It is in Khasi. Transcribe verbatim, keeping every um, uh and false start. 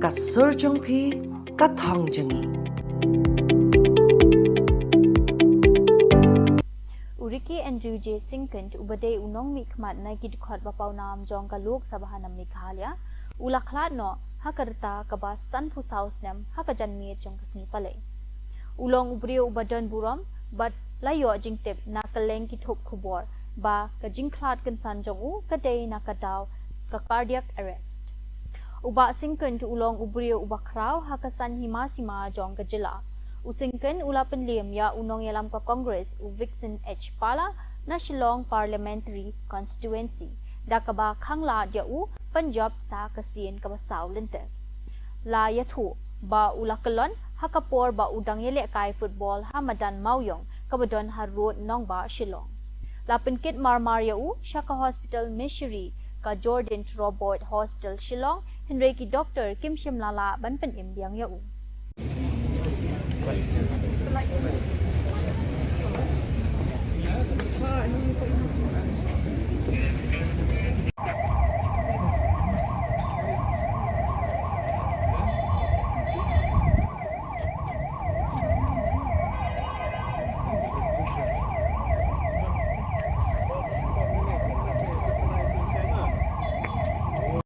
Ka sur jong phi, ka thong jong ngi. U Ricky Andrew J Syngkon, uba dei u nongmihkhmat na ki dkhot ba pawnam jong ka Lok Sabha na Meghalaya, u la khlad noh ha ka rta kaba sanphew saw snem ha ka janmiet jong ka sngi Palei. U long u briew uba don burom bad la ïoh jingtip na kylleng ki thup khubor ba ka jingkhlad kynsan jong u ka dei na ka daw ka cardiac arrest. U Bah Syngkon u long u briew uba khraw ha ka saiñ hima sima jong ka jylla. U Syngkon u la pynliem ïa u nongïalam ka Congress u Vincent H Pala na Shillong Parliamentary Constituency, da kaba khanglad ïa u pynjop sa ka sien kaba saw lynter. La ïathuh ba u la kyllon ha ka por ba u dang ïalehkai football ha madan Mawïong kaba don ha Road Nongbah Shillong. La pynkit marmar ïa u sha ka hospital Mishri, ka Jordin Roberts Hospital Shillong, hynrei ki doktor kim shym la lah ban pynim biang ïa u.